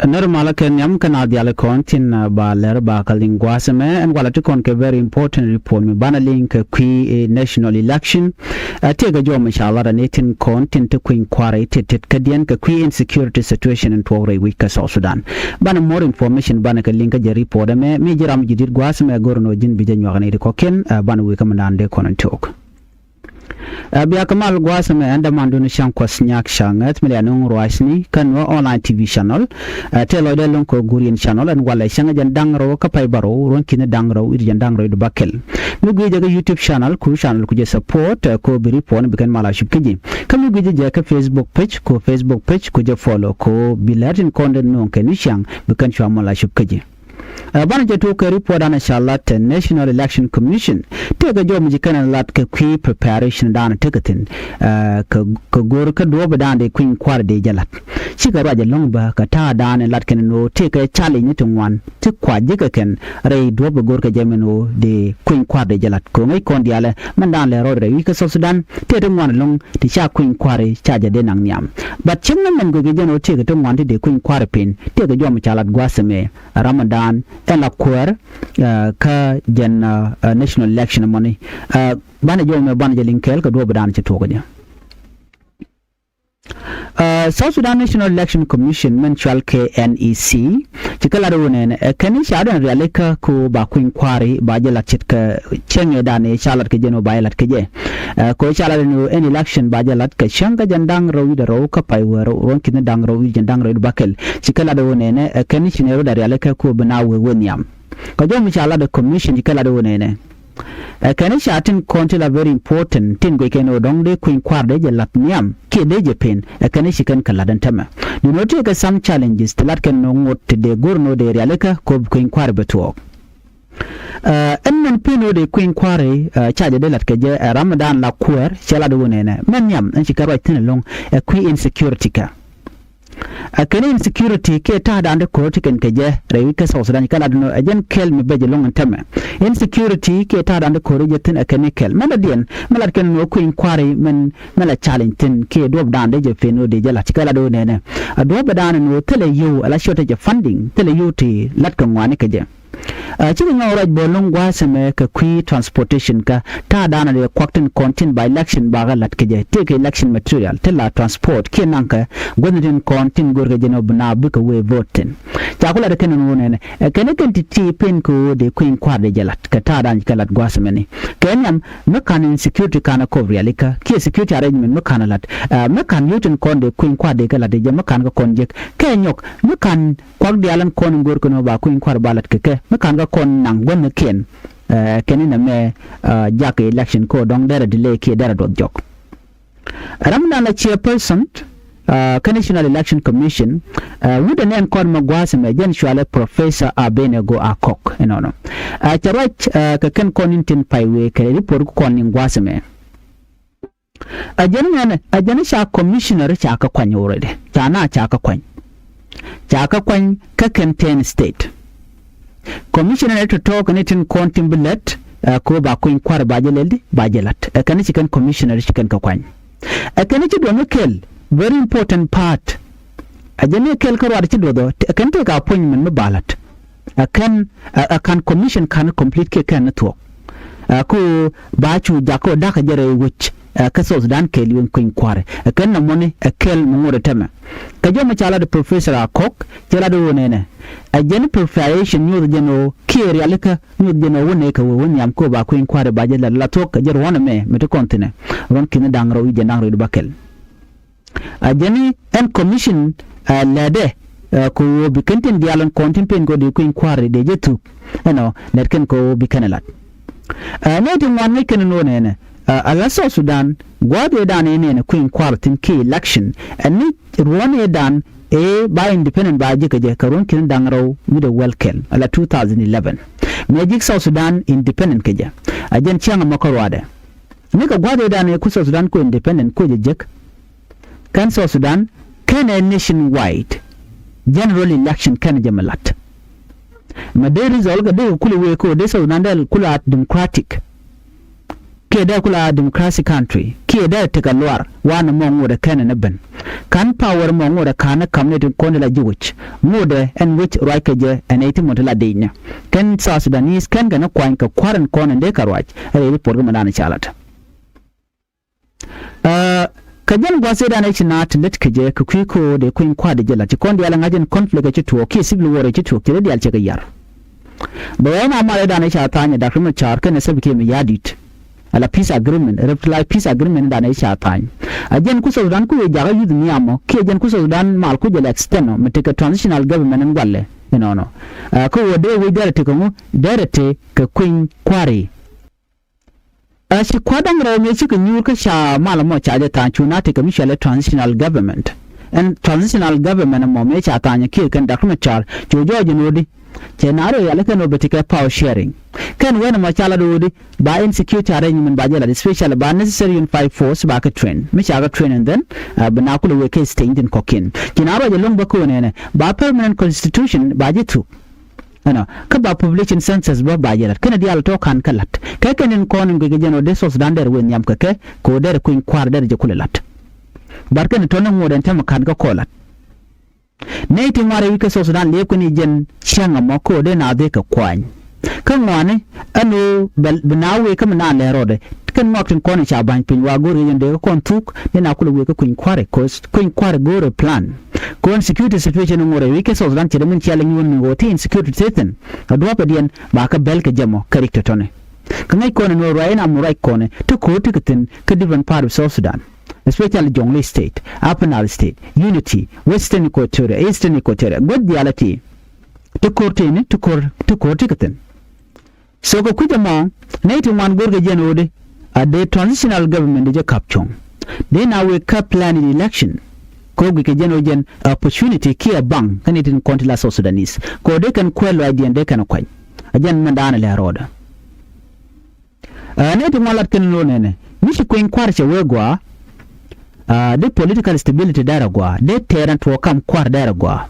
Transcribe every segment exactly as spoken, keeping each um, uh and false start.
Nɛr malä kɛ nhiam kä na dhiali kɔn tin ba lɛr ba kä liŋ gua̱a̱th ɛmɛ ɛn walɛ ti kɔn kɛ very important report mi banɛ liŋ kɛ kui̱ national election. Tëëkɛ jɔw mi ca lat ani tin kɔn tin ti kui̱ny kua̱ri tit tit kädiɛn kɛ kui̱ insecurity situation in tuɔɔk rɛy wi̱c kä South Sudan. Banɛ more information banɛ kɛ liŋ kä jɛ report ɛmɛ mi ji̱ ram ji̱ di̱t gua̱a̱th ɛmɛ go̱r nɔ ji̱n bi jɛ nyuak ni ri kɔ̱kiɛn. Banɛ wi̱i̱ kä mi naan dee kɔn in tuɔɔk. Ɛ bia kä mal gua̱a̱th ɛmɛ ɛn dämandun cäŋ kuɔth nyak ca ŋäth mi lian nuŋ ruacni kä Nuer online T V channel. Ɛ tëë lɔcdɛ lo̱ŋ kɛ Gurian channel ɛn walɛ cäŋ jɛn da̱ŋ rɛw kä pay bärɔw ruɔ̱n ki̱ni da̱ŋ rɛw i̱ jɛn da̱ŋ rɛw i̱ dubakel. Mi gui̱cɛ kä YouTube channel ku channel ku jɛ support ɛ ko bi ri puɔ̱n bi kɛn mal a cup kä ji̱. Kä mi gui̱cɛ jɛ kä Facebook page ku Facebook page ku jɛ follow ko bi lɛr tin kɔn dee nuŋ kɛ ni cäŋ bi kɛn cua mal a cup kä ji̱. Ɛ banɛ jɛ tuɔk kɛ report danɛ ca lat ɛ National Election Commission. Tëëkɛ jɔw mi ci kɛn ɛ lat kɛ kui̱ preparation danɛ tekɛ thi̱n. Ɛ kɛ kɛ go̱r kä duɔ̱ɔ̱p danɛ dee kui̱ny kua̱r dee jɛ lat. Cikɛ ruac ɛlɔ̱ŋ bä kɛ ta̱a̱ danɛ lat kɛn ɛn ɣöö tëëkɛ challenge ni ti ŋuan ti kua ji̱ kɛ kɛn rɛy duɔ̱ɔ̱p kɛ go̱r kɛ jɛ min ɣöö dee kui̱ny kua̱r dee jɛ lat kɛ ɣöö ŋäc kɔn diaalɛ mɛn danɛ lɛ rɔɔd rɛy wi̱c kä South Sudan. Tëë ti ŋuan ɛlɔ̱ŋ ti ca kui̱ny kua̱r ca jɛ dee naŋ nhiam. But cieŋ ni mɛn guic kɛ jɛn ɣöö tëëkɛ ti ŋuan ti dee kui̱ny kua̱r piny tëëkɛ jɔw mi ca lat gua̱a̱th ɛmɛ. Ramadan ɛ la kuäär kä jɛn national election mɔni. Banɛ jɔw mɛ banɛ jɛ liŋ kɛɛl kɛ duɔ̱ɔ̱p dan cɛ tuɔɔk jɛ. South Sudan National Election Commission mɛn cual kɛ N E C ci kɛ lat wä nɛnɛ ɛ kɛn ca dɔn rialikä ko ba kui̱ny kua̱ri ba jɛ lat ce̱tkɛ cäŋɛ dan ca lat kɛ jɛn wä ba jɛ lat kɛ jɛ. Ko ca lat ni wä ɛn election ba jɛ lat kɛ cäŋ kä jɛn da̱ŋ rɛw wi̱cdɛ rɛw kä pay wä rɛw ruɔ̱n ki̱ni da̱ŋ rɛw wi̱c jɛn da̱ŋ rɛw wi̱cdɛ bakel. Ci kɛ lat wä nɛnɛ ɛ kɛn ci nɛ rɔ dɛ rialikä ko bi na wä wä nhiam. Kä jɔw mi ca lat ɛ commission ci kɛ lat wä nɛnɛ. Ɛ kɛn ca tin kɔn ti la very important tin guic kɛn ɣöö dɔ̱ŋ dee kui̱ny kua̱r dee jɛ la̱t nhiam kiɛ dee jɛ pen ɛ kɛn ci kɛn kɛ la̱t ɛn tämɛ. Duundɛ ɣöö tëëkɛ some challenges ti la̱t kɛn ɣöö ŋot ti dee go̱r ɣöö dee rialikä kop kui̱ny kua̱r bɛ tuɔɔk. Ɛn mɛn pen ɣöö dee kui̱ny kua̱r ca jɛ dee la̱t kɛ jɛ ɛ Ramadan la kuäär cɛ lat wä nɛnɛ mɛn nhiam ɛn ci kɛ ruac thi̱n ɛlɔ̱ŋ ɛ kui̱ insecurity kä. Ɛ kɛn insecurity kiɛ ta̱a̱dan ti ko̱r ti kɛn kɛ jɛ rɛy wi̱c kä South Sudan kɛ lat nɔ ɛ jɛn kɛl mi bɛc ɛlɔ̱ŋ ɛn tämɛ. Insecurity kiɛ ta̱a̱dan ti ko̱r jɛ thi̱n ɛ kɛn ni kɛl mɛn dɔ̱diɛn mɛ lat kɛn nɔ kui̱ny kua̱ri mɛn mɛ la challenge thi̱n kiɛ duɔ̱pdan dee jɛ pen nɔ dee jɛ lat kɛ lat nɔ nɛnɛ. Ɛ duɔ̱pdan nɔ thilɛ yio̱w ɛ la shortage of funding thilɛ yio̱w ti lat kɛ ŋuani kɛ jɛ. Cikɛ nyɔk ruac bä lo̱ŋ gua̱a̱th ɛmɛ kɛ kui̱ transportation kä ta̱a̱ da̱a̱n a dee kuak tin kɔn tin ba election bakɛ la̱t kɛ jɛ tëëkɛ election material ti la transport kiɛ naŋkɛ guäthni tin kɔn tin görkɛ jɛ ni bi na bikɛ wee vote thin. Ca ku la̱t kɛn ɛn ɣöö nɛnɛ ɛ kɛn kɛn ti ti pen kɛ ɣöö dee kui̱ny kua̱r dee jɛ la̱t kɛ ta̱a̱ da̱a̱n kɛ la̱t gua̱a̱th ɛmɛ ni kɛ nhiam mi ka̱n insecurity ka̱n ɛ kop rialikä kiɛ security arrangement mi ka̱n ɛ la̱t mi ka̱n yio̱w tin kɔn dee kui̱ny kua̱r dee kɛ la̱t dee jɛ mi ka̱n kɛ kɔn jek kɛ nyɔk mi ka̱n kuak diaal ɛn kɔn in go̱o̱r kɛn ɣöö ba kui̱ny kua̱r ba la̱t kɛ kɛ mi ka̱n kä kɔn naŋ guäthnikiɛn. Kɛn inɛ mɛ jak election kä ɣöö dɔ̱ŋ derɛ delay kiɛ derɛ duɔth jɔk. Ram dan la chairperson kä National Election Commission wut ɛn ɛn kɔn mɛ gua̱a̱th ɛmɛ jɛn cualɛ Professor Abednego Akok inɔnɔ. Cɛ ruac kɛ kɛn kɔn in tin pay wee kɛ report ku kɔn in gua̱a̱th ɛmɛ. Ɛ jɛn ŋɛnɛ ɛ jɛn ca commissioner ca kä kuany already ca na ca kä kuany. Ca kä kuany kä kɛn ten state. Commissioner ɛ tɔ̱tɔ̱ kɛn tin kɔn tin bi lät ɛ ko ba kuny kuar ba jɛ lɛl di ba jɛ lat ɛ kɛn ci kɛn commissioner ci kɛn kä kuany. Ɛ kɛn ci duɔ̱n mi kɛl very important part. Ɛ jɛn ni kɛl kä ruat ci duɔ̱th ɔ ɛ kɛn tëëk appointment mi ba lat. Ɛ kɛn ɛ ka̱n commission ka̱n complete kiɛ kɛn ni thuɔ̱k. Ɛ ku ba cu jakä da̱kä jɛ rɛy wec ɛ kä South Sudan kɛɛl yuen kueny kua̱rɛ ɛ kɛn nɔmɔni ɛ kɛl mi ŋot ɛ tɛmɛ. Kɛ jɔmɛ ca lat ɛ Professor Akok cɛ lat ɛ ɣöö nɛnɛ ɛ jɛn preparation nyuɔth jɛn ɣöö kiɛ rialikä nyuɔth jɛn ɣöö wä nɛɛkɛ wee wä nhiam kɛ ɣöö ba kueny kua̱rɛ ba jɛ lat la thuɔ̱k kɛ jɛ ruɔ̱n ɛmɛ mi ti kɔn thi̱nɛ ruɔ̱n ki̱ni da̱ŋ rɛw i̱ jɛn da̱ŋ rɛw i̱ di ba kɛl. A jɛn ɛn commission a lɛtdɛ kɛ ɣöö bi kɛn tin diaal ɛn kɔn tin pen kɛ ɣöö dee kueny kua̱ri dee jɛ thuk. Ɛnɔ lɛt kɛn kɛ ɣöö bi kɛn ɛ lat. Ɛ nɛy ti ŋuan ŋäc kɛn ɛn ɣöö nɛnɛ a la South Sudan gua̱a̱th ëëdan ëë nɛnɛ kueny kua̱r thi̱n kiɛ election ɛn ni ruɔ̱n ëëdan ëë ba independent ba ji̱ kɛ jɛ kɛ ruɔ̱n ki̱n da̱ŋ rɛw wi̱cdɛ wäl kɛl a la two thousand eleven. Mëë ji̱ South Sudan independent kɛ jɛ a jɛn ciaŋ ɛmɔ kä ruaadɛ. Nikɛ gua̱th ëëdan ëë ku South Sudan ku independent ku jɛ jek. Kɛn South Sudan kɛn ɛ nationwide general election kɛn jɛ mi lat. Mɛ dee result kɛ dee kɛ kul wee ko dee South Sudan dee kul a democratic. kiɛ dee kula democracy country kiɛ dee tekɛ luar wanɛ mɔ ŋotɛ kɛnɛ ni ben. Kan power mɔ ŋotɛ kanɛ kam ni ti kɔn ti la ji̱ wec ŋotɛ ɛn wec ruac kɛ jɛ ɛn nɛy ti mɔ ti la di̱i̱cnɛ. Kɛn South Sudanese kɛn kɛ ni kuany kɛ kua̱r ɛn kɔn ɛn dee kɛ ruac ɛ rɛy ri puɔt kä mɛ dan ɛ ca lat. Kä jɛn gua̱th ëëdan ëë ci naath ti lät kɛ jɛ kɛ kui̱ ko̱o̱r dee kui̱ny kua̱r dee jɛ la̱t ci kɔn diaal ɛ ŋa̱c ɛn conflict ɛ ci tuɔɔk kiɛ civil war ɛ ci tuɔɔk ci dee diaal cɛ kɛ yar. Bɛ wee na mal ëëdan ëë ca tha̱a̱ny ɛ Doctor Machar kɛnɛ Salva Kiir Mayardit. Ala peace agreement, revitalized peace agreement ëëdan ëë ca tha̱a̱ny. A jɛn ku South Sudan ku wee jakä yuth nhiam ɔ kiɛ jɛn ku South Sudan mal ku jɛ lɛ extend ɔ mi tekɛ transitional government ɛn gualɛ. Inɔnɔ kä wee dee wec derɛ tekɛ ŋu derɛ tekɛ kui̱ny kua̱ri. Ɛ ci kua̱r da̱ŋ rɛw mëë cikɛ nyuur kä ca mal ɛmɔ ca jɛ tha̱a̱ny cu na tekɛ mi cɔalɛ transitional government. Ɛn transitional government ɛmɔ mëë ca tha̱a̱ny kiɛ kɛn Doctor Machar cu jɔɔc ɛn ɣöödi. Cɛ na rɛw yali kɛn ɣöö bɛ tekɛ power sharing. Kɛn wen ɛmɔ ca lat ɣöödi ba insecurity arrangement ba jɛ lat, especially ba necessary unified force ba kɛ train. Mi ca kɛ train and then bi na kulɛ wee kɛ state tin kɔ̱kiɛn. Ci na ruac ɛlɔ̱ŋ bä ko̱n ɛnɛ ba permanent constitution ba jɛ thuk. Ɛnɔ kä ba population census bä ba jɛ la̱t kɛnɛ diaal tɔ̱ ka̱n kä la̱t kɛ kɛn in kɔn in guic kɛ jɛn ɔ dee South Sudan dɛr wee nhiam kɛ kɛ kɛ ɔ dɛr kui̱ny kua̱r dɛr jɛ kulɛ la̱t. But kɛn tɔ̱ ni ŋot ɛn tɛmɛ ka̱n kä kɔ la̱t. Nɛy ti ŋuan rɛy wi̱c kä South Sudan liɛp kɛn i̱ jɛn cäŋ ɛmɔ kɛ ɔ dee na dhee kɛ kuany. Kä ŋuani ɛn ɣöö bi na wee kä mi na lɛr rɔɔdɛ. Kɛn ŋɔak tin kɔn in ca ba̱ny piny wa go̱o̱r yɛ jɛn dee kä kɔn thuk ni na kulɛ wee kä kui̱ny kua̱ri, 'cause kui̱ny kua̱ri go̱o̱rɛ plan. Kɔn security situation in ŋuɔrɛ wi̱i̱ kä South Sudan cɛ dee min cia lɛ nyuɔ̱n ni ɣöö ti insecurity situation a duɔ̱ɔ̱pɛ diɛn ba kä bɛl kɛ jɛ mɔ kɛ rik tɔ̱tɔ̱ni. Kä ŋäc kɔn in ɣöö ruac in am ruac kɔn ti ko̱o̱r ti kɛ thi̱n kä different part of South Sudan, especially Jonglei State, Upper Nile State, Unity, Western Equatoria, Eastern Equatoria, guäth diaal a ti ti ko̱o̱r ti ni ti ko̱o̱r ti ko̱o̱r ti kɛ thi̱n. So kɛ kui̱c ɛmɔ nɛy ti ŋuan go̱rkɛ jɛn ɣöödi a dee transitional government dee jɛ ka̱p cuɔ̱ŋ. Dee na wek kä plan in election kɛ ɣöö guickɛ jɛn ɣöö jɛn opportunity kiɛ baŋ kä nɛy tin kɔn ti la South Sudanese kɛ ɣöö dee kɛn kuɛl lɔaacdiɛn dee kɛn kuany. A jɛn mɛn daanɛ lɛ rɔɔdɛ. Ɛ nɛy ti ŋuan lat kɛn lo̱n ɛnɛ mi ci kueny kua̱r cɛ wee gɔaa. Di political stability dɛr a gɔaa, dee tɛɛr ɛn tuɔɔk kam kua̱r dɛr a gɔaa.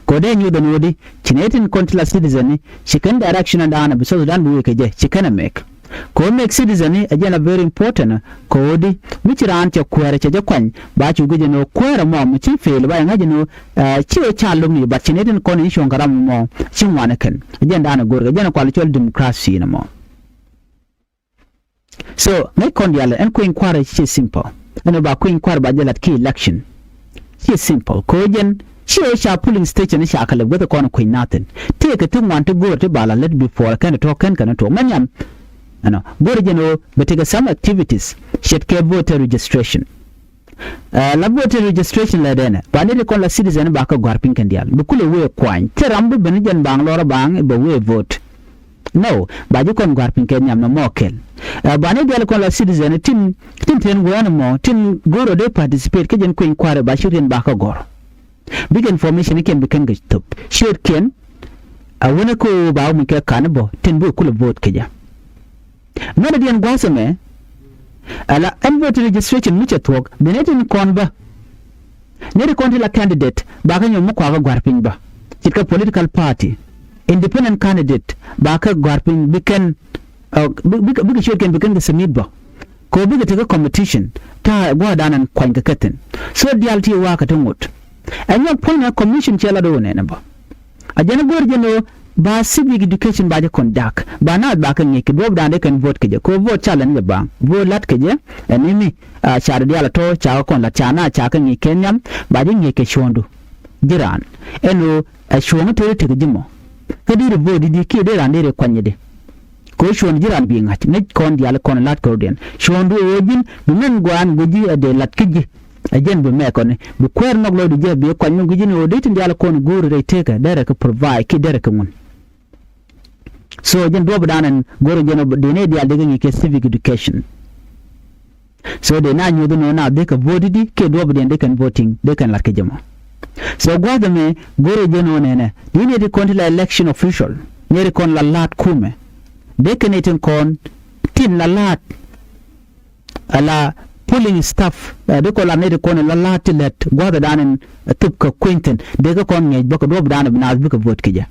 Kɛ ɣöö dee nyuuth ɛn ɣöödi ci nɛy tin kɔn ti la citizen ni ci kɛn direction ɛn daanɛ bi South Sudan bi wee kɛ jɛ ci kɛn ɛ mɛk. Kɛ ɣöö mɛk citizen ni ɛ jɛn a very important. Kɛ ɣöödi mi ci raan cɛ kuäärɛ cɛ jɛ kuany ba cu guic ɛn ɣöö kuäärɛ mɔ mi ci fail ba yɛ ŋa̱c ɛn ɣöö ci ɣöö ca lo̱k ni, but ci nɛy tin kɔn in cuɔ̱ŋ kɛ ram mɔ ci ŋuan ɛ kɛn. Ɛ jɛn daanɛ go̱o̱rkɛ jɛn ɛ kual cɔl democracy ni mɔ. So ŋäc kɔn diaal ɛn kueny kua̱r ci simple. Ɛn ɣöö ba kueny kua̱r ba jɛ lat ki election. Ci simple kɛ ɣöö jɛn ci ɣöö ca polling station ca kɛ lɛ guäth kɔn kueny nothing. Tëëkɛ ti ŋuan ti go̱o̱r ti ba la lät before kɛn ti tɔ̱ kɛn kɛn ti tuɔɔk mɛn yam. Ɛnɔ go̱o̱r jɛn ɣöö bɛ tekɛ some activities ce̱tkɛ voter registration. Ɛ la voter registration lɛ dɛnɛ ba ni ti kɔn la citizen ba kä gɔ̱a̱r piny kɛn diaal bi kulɛ wee kuany. Thil ram bi ben jɛn baŋ lɔrä baŋ bɛ wee vote. No, ba ji̱ kɔn gɔ̱a̱r piny kɛ nhiam nɔmɔ kɛl. Ɛ ba ni diaal kɔn la citizen tin tin ten wee ni mɔ tin go̱o̱r ɔ dee participate kä jɛn kueny kua̱r ba ciötkiɛn ba kä gɔ̱r. Bikɛ information ikiɛn bi kɛn kɛ thop ciötkiɛn. A wänä kä ɣöö ba wä muc kɛ ka̱n bä tin bi kulɛ vote kɛ jɛ. Mɛn a diɛn gua̱a̱th ɛmɛ. Ala ɛn voter registration mi cɛ thuɔ̱k bi nɛy tin kɔn bä. Nɛy ti kɔn ti la candidate ba kä nyɔm mi kuakä gua̱r piny bä. Ce̱tkɛ political party, independent candidate ba kä gua̱r piny bi kɛn bikɛ ciötkiɛn bi kɛn kɛ submit bä. Kɛ ɣöö bikɛ tekɛ competition ta̱a̱ gua̱a̱r da̱a̱n ɛn kuany kɛ kɛ thi̱n. So diaal ti wa̱a̱ kɛ ti ŋot. Ɛ nyɔk puɔ̱ny ɛ commission cɛ lat ɣöö nɛnɛ bä. A jɛn ɛ go̱o̱r jɛn ɣöö ba civic education ba jɛ conduct ba naath ba kɛ ŋi̱i̱c kɛ duɔ̱ɔ̱p da̱a̱n dee kɛn vote kɛ jɛ kɛ ɣöö vote challenge jɛ baŋ vote la̱t kɛ jɛ. Ɛn ni mi a car diaal ɛ tɔ̱ ca kɛ kɔn la̱t ca naath ca kɛ ŋi̱i̱c kɛ nhiam ba jɛ ŋi̱i̱c kɛ cuɔ̱ɔ̱ŋdu. Ji̱ raan ɛn ɣöö ɛ cuɔ̱ɔ̱ŋ tëë tekɛ ji̱ mɔ. Kä dee rɛ vote di kiɛ dee raan dee rɛ kuany di. Kɛ ɣöö cuɔ̱ɔ̱ŋ ji̱ raan bi ŋa̱c ŋäc kɔn diaal kɔn la̱t kɛ rɔ̱diɛn cuɔ̱ɔ̱ŋdu ɛ ɣöö ji̱n bi mɛn gua̱a̱n guic ji̱ ɛ dee la̱t kä ji̱. Ɛ jɛn bi mɛk kɔni bi kuäär nhɔk lɔcdu jɛ bi kuany mi gui̱c ji̱n ɣöö dee tin diaal kɔn go̱o̱ri rɛy tëëkä derɛ kɛ provide kiɛ derɛ kɛ ŋun. So jɛn duɔ̱ɔ̱p dan ɛn go̱o̱ri jɛn ɔ dee nɛy diaal dee kɛ ŋi̱i̱c kɛ civic education. So dee na nyuuth nɔ na dee kɛ vote di kiɛ duɔ̱ɔ̱p diɛn dee kɛn voting dee kɛn lat kɛ jɛ mɔ. So gua̱a̱th ɛmɛ go̱o̱ri jɛn ɔ nɛnɛ di nɛy ti kɔn ti la election official nɛy ti kɔn la la̱a̱t kumɛ. Dee kɛn nɛy tin kɔn tin la la̱a̱t. Ala polling staff ɛ di kɔn la nɛy ti kɔn la la̱a̱t ti lät gua̱a̱th dan ɛn thop kɛ kueny thi̱n dee kɛ kɔn ŋi̱eec bä kɛ duɔ̱ɔ̱p dan bi naath bikɛ vote kɛ jɛ.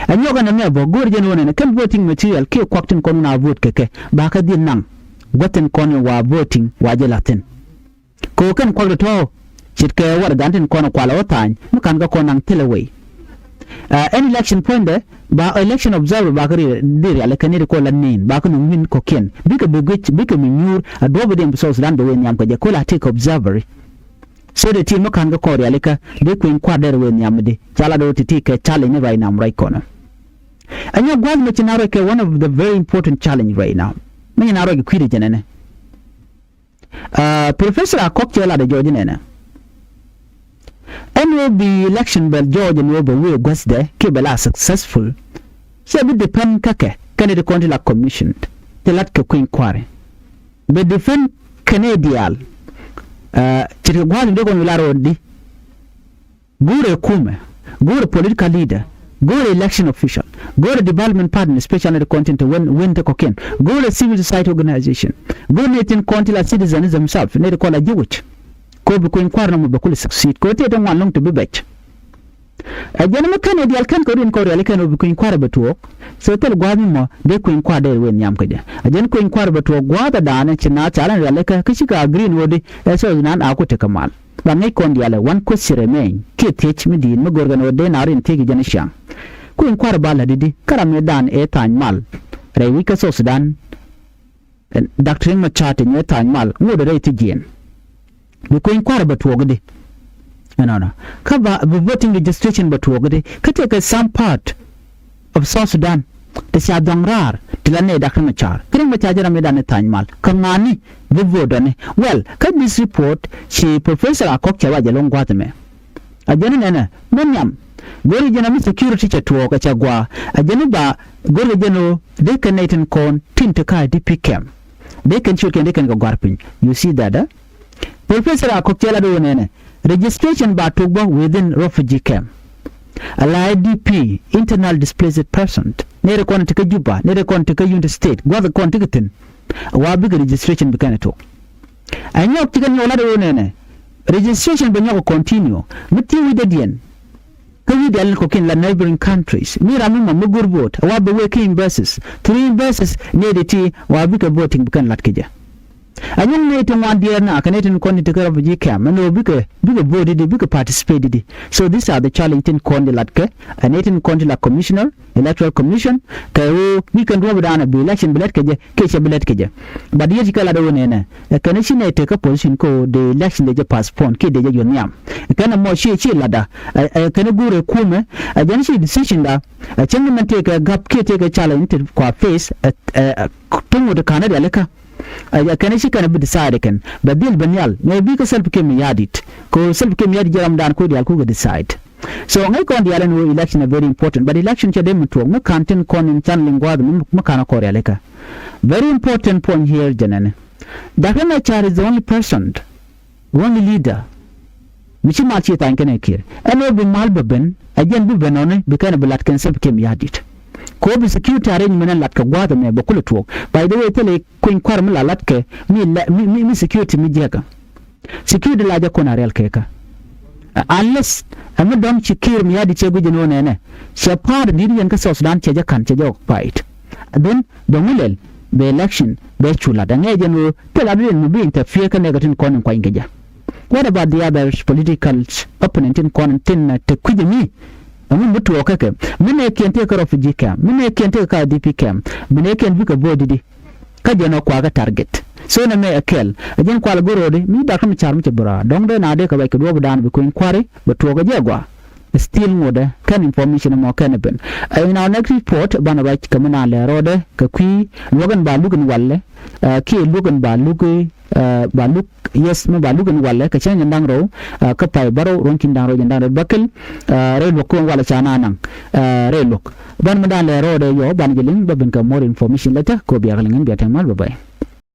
Ɛ nyɔk ɛn ɛmɛ bä go̱o̱r jɛn ɣöö nɛnɛ kɛn voting material kiɛ kuak tin kɔn wun a vote kɛ kɛ ba kɛ dhil naŋ. guäth tin kɔn in wa voting wa jɛ la̱th thi̱n. Kɛ ɣöö kɛn kuak ti tɔ̱ ce̱tkɛ warɛgan tin kɔn kualɛ wä tha̱a̱ny mi ka̱n kɛ kɔn naŋ thilɛ wei. Ɛn election puɔ̱nydɛ ba election observer ba kɛ ri riali kɛ ni ri kɔ la nin ba kɛ ni win kɔkiɛn bikɛ bi guic bikɛ mi nyuur a duɔ̱p idiɛn bi South Sudan bɛ wee nhiam kɛ jɛ kol a tik observer. So de ti mi ka̱n kɛ kɔn riali kɛ dee kueny kua̱r dee ri wee nhiam di ca la dee wä ti ti kɛ challenge ni right now right kɔnɔ. Ɛ nyɛ gua̱th mi ci na ruac kɛ one of the very important challenge right now. Mi ci na ruac kɛ kui̱dɛ jɛnɛnɛ. Professor Akɔk cɛ lat ɛ jɔɔc inɛnɛ. Ɛn ɣöö bi election bɛ jɔɔc ɛn ɣöö bɛ wee guäthdɛ kiɛ bɛ la successful. Cɛ bi depend kä kɛ kɛn ti kɔn ti la commission ti lat kɛ kui̱ny kua̱ri. Bɛ depend kɛn ɛ diaal. Ce̱tkɛ gua̱a̱th in dee kɔn wi la ro̱o̱di. Go̱o̱rɛ kumɛ, go̱o̱rɛ political leader, go̱o̱rɛ election official, go̱o̱rɛ development partner, especially the content when when the kokin, go̱o̱rɛ civil society organization, go̱o̱rɛ ni tin kɔn ti la citizens themselves ni ti kɔn la jiwic. Ko bi kueny kuar nɔmɔ bɛ kuli succeed ko ti ti ŋuan lɔŋ ti bi bɛc. Ɛ jɛn mi kɛn ɛ dial kɛn ko rin ko riali kɛn o bi kueny kuar bɛ tuɔɔk. So thil gua̱a̱th mi mɔ dee kueny kuar dee wen nhiam kä jɛ. Ɛ jɛn kueny kuar bɛ tuɔɔk gua̱a̱th ɛ daanɛ ci na calan riali kä kä ci ka green wodi ɛ so nan a ku ti kä mal. Ba ŋäc kɔn dialɛ one question remain kiɛ thiec mi di̱i̱t mi go̱rkɛ ni wä dee na rin thiec i̱ jɛn i̱ ciaŋ. Kui̱n kua̱r ba la̱t i̱di kä ram mi dan ëë tha̱a̱ny mal rɛy wi̱c kä South Sudan. Doctor Riek Machar ti nyɛ tha̱a̱ny mal ŋot rɛy thiec jiɛn. Bi kui̱n kua̱r bɛ tuɔɔk i̱di. Ɛnɔnɔ kä ba bi voting registration bɛ tuɔɔk i̱di kä tëëkɛ some part of South Sudan. Ti cia dhɔŋ raar ti la nɛy dak ti mi caar kiriŋ mi ca jɛ ram mi dan ni tha̱a̱ny mal kä ŋa̱a̱ni bi vote dɔni. Well kä this report ci Professor Akɔk cɛ ruac jɛ lo̱ŋ gua̱th ɛmɛ. A jɛn ni nɛnɛ mi nhiam go̱ri jɛn a mi security cɛ tuɔɔk ɛ cɛ gua̱a̱ a jɛn ni ba go̱ri jɛn o dee kɛ nɛy tin kɔn tin ti ka̱a̱c di pi kɛm dee kɛn ciöt kɛn dee kɛn kɛ gua̱r piny. You see that eh? Professor Akɔk cɛ la dee wä nɛnɛ registration ba tok bä within refugee camp. Ala I D P, internal displaced person. Nere kɔn ti kä Juba, nere kɔn ti kä Unity State, guath kɔn ti kä thin. Wa bikɛ registration bi kɛn tok. A nyɔk ti kɛn nyɔk la de wä nɛnɛ. Registration bɛ nyɔk continue. Mi ti wi̱dɛ diɛn. Kä wi̱dɛ alin kɔkin la neighboring countries. Mi ram mi mɔ mi gur vote. Wa bɛ wee ki embassies. Through embassies ne de ti wa bikɛ voting bi kɛn lat kɛ jɛ. A nyuŋ nɛy ti ŋuan diɛɛr na kɛ nɛy tin kɔn ti tekɛ refugee camp ɛn ɣöö bikɛ bikɛ vote di bikɛ participate di. So these are the challenge tin kɔn di lat kɛ ɛ nɛy tin kɔn ti la commissioner, electoral commission, kɛ ɣöö bikɛn duɔ̱ɔ̱p dan bi election bi lɛt kɛ jɛ kiɛ cɛ bi lɛt kɛ jɛ. But yet ci kɛ lat ɣöö nɛnɛ ɛ kɛn ci nɛy tekɛ position kɛ ɣöö de election de jɛ postpone kiɛ de jɛ yuɔth nhiam. Ɛ kɛn ɛmɔ ci ci latda ɛ kɛn go̱o̱rɛ kumɛ ɛ jɛn ci decision da ɛ cäŋ ni mɛn tekɛ gap kiɛ tekɛ challenge ti kua face ɛ ɛ tuŋ wä ti ka̱n ɛ rialikä. Ɛ kɛn ci kɛn bi decide kɛn bɛ dhil bɛ nhial ŋɛ bi kä Salva Kiir Mayardit ko Salva Kiir Mayardit jɛ ram dan ko dial ku kɛ decide. So ŋäc kɔn dial ɛn wä election a very important but election cɛ dee mi tuɔk mi kan tin kɔn in can liŋ guath mi kan a kɔr yalikä. Very important point here jɛnɛni. Doctor Machar is the only person, only leader mi ci mal ci thany kɛn ɛ Kiir ɛn wä bi mal bɛ ben ɛ jɛn bi ben ɔni bi kɛn bi lat kɛn Salva Kiir Mayardit. Ko bi security arrangement ɛn lat kɛ guath ɛmɛ bɛ kulɛ tuɔk. By the way thilɛ kuny kuar mi la latkɛ mi lɛ mi mi mi security mi jiɛkä. Security la jɛ kun a riɛl kɛ kä. Unless ɛmi dɔ̱ŋ ci Kiir Mayardit cɛ guic ɛn ɣöö nɛnɛ cɛ part di̱t yɛn kä South Sudan cɛ jɛ ka̱n cɛ jɛ occupied. Then bɛ ŋu lɛl bɛ election bɛ cu lat ɛŋɛ jɛn ɣöö thil a bi in mi bi interfere kä nɛɛkɛ tin kɔn in kuany kɛ jɛ. What about the other political opponent tin kɔn tin te kui̱c ɛmi? Ɛŋu mi tuɔɔk kä kɛ mi nɛɛkiɛn tëë kä refugee camp mi nɛɛkiɛn tëë kä I D P camp mi nɛɛkiɛn bikɛ bo̱o̱ di̱di. Kä jɛn ɔ kuakä target. So nɛ mɛ ɛ kɛl ɛ jɛn kual go̱ro̱di mi dak mi car mi cɛ bura dɔ̱ŋ dee na dee kɛ ruac kɛ duɔ̱ɔ̱p dan bi kueny kuari bɛ tuɔɔk ɛ jɛ gua. Still ŋotdɛ kɛn information mɔ kɛn ben. In our next report banɛ ruac kɛ mi na lɛ rɔɔdɛ kɛ kui̱ luɔ̱k in ba luk in walɛ kiɛ luɔ̱k in ba luk ba luk yes mi ba luk in walɛ kɛ cäŋ jɛn da̱ŋ rɛw kä pay bärɔw ruɔ̱n ki̱n da̱ŋ rɛw jɛn da̱ŋ rɛw bäkɛl. Rɛy luɔ̱k kɛ walɛ ca na naŋ rɛy luɔ̱k. Ban mi da̱ŋ lɛ rɔɔdɛ yɔ ban jɛ liŋ bä ben kɛ more information lɛ tɛ kɛ biak liŋ in bia tɛŋ mal bä bay.